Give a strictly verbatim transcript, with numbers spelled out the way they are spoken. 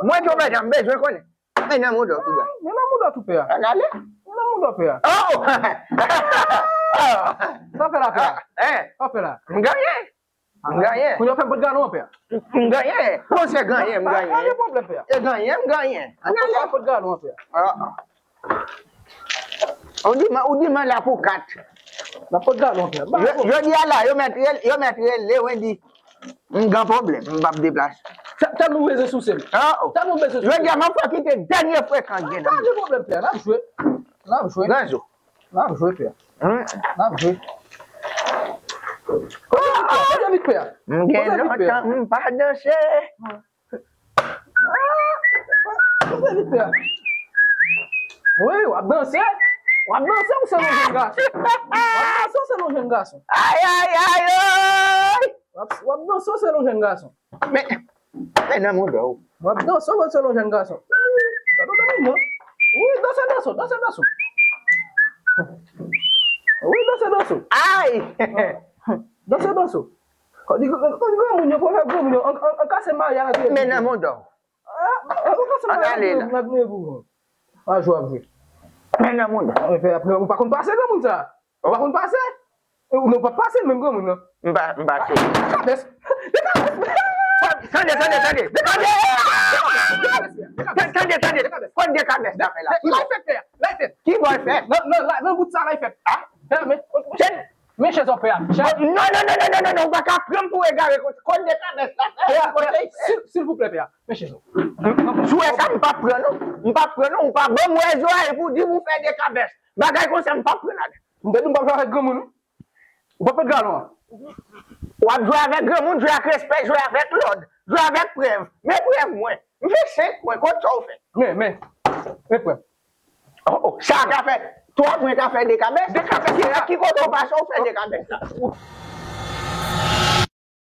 Mwen, Djòbèdan, m bezwen konnen. Men nan mouda w tou, bra. Men nan mouda w tou, pè a. Ann ale. Men nan mouda w, pè a. Oh! Sa w fè la, pè a? Ah, eh. Sa w fè la? M genyen. M genyen. Kounye a w fè m pot galon an, pè a. M genyen. Bon, se genyen, m genyen. Pa gen pwoblèm, pè a. E genyen, m genyen. Ann ale. Pot galon an, pè a. Ah. Ou di mwen, ou di mwen la pou kat. N ap pot galon, pè a. Jodi a la, yo mèt rele, yo mèt rele Wendy. M gen pwoblèm, m p ap deplase. Tèlman w bezwen souse m. Oh, oh. Tèlman w bezwen souse m. Jodi a, m ap fè kite dènye frekans gen nan. Pa gen pwoblèm, pè a. N ap jwe. N ap jwe. Ganzo. N ap jwe, pè a. N ap jwe. Poze vit, pè a. M gen lontan m pa danse. Poze vit, pè a. Wi, w ap danse. W ap danse, ou se yon jèn gason. W ap danse, ou se yon jèn gason. Ay, ay, ay, ay. W ap, w ap danse, ou se yon jèn gason. Men, men nan mouda w. W ap danse, ou se yon jèn gason. Wi, danse, danse, danse, danse. Wi, danse, danse. Ay! Danse, danse. Kòm di, kòm di granmoun yo, pou fè granmoun yo, an, an, an kase marye a nan tele. Men nan mouda w. An kase marye a nan tele. Ann ale la. Nan tele pou. A jwe ap jwe. Men nan mouda w. Ou pa konn pase granmoun sa. Ou pa konn pase? Ou non, pa pase menm granmoun nan. M pa, m pa se. Dekabès! Dekabès! Tande, tande, tande! Tande! Tande, tande! Kot dekabès la fè la? La fèt, pè a! La fèt! Ki bò l fèt? Nan, nan, la, nan bout sa la fèt. Ah? Pè a, men, men chèz ou pè a. Non, non, non, non, non, non, ou pa ka pran m pou egare konsa. Kot dekabès la fèt? Pè a, pè a, sil, silvouplè, pè a. Men chèz ou. Jwè sa, m p ap pran non. M p ap pran non. Ou pa ban m wè zòrèy pou di m ou fè dekabès. Bagay konsa, m p ap pran ladan. M te di m p ap jwe avèk granmoun, wi. Ou p ap pèd galon an. W ap jwe avèk granmoun, jwe ak respè, jwe avèk lòd, jwe avèk prèv. Men prèv mwen. M fè senk pwen, kont sa w fè? Men, men. Men prèv. Oh, oh, sa ka fè twa pwen ka fè dekabès. Dekabès, ki, ki kote w pase w fè dekabès la?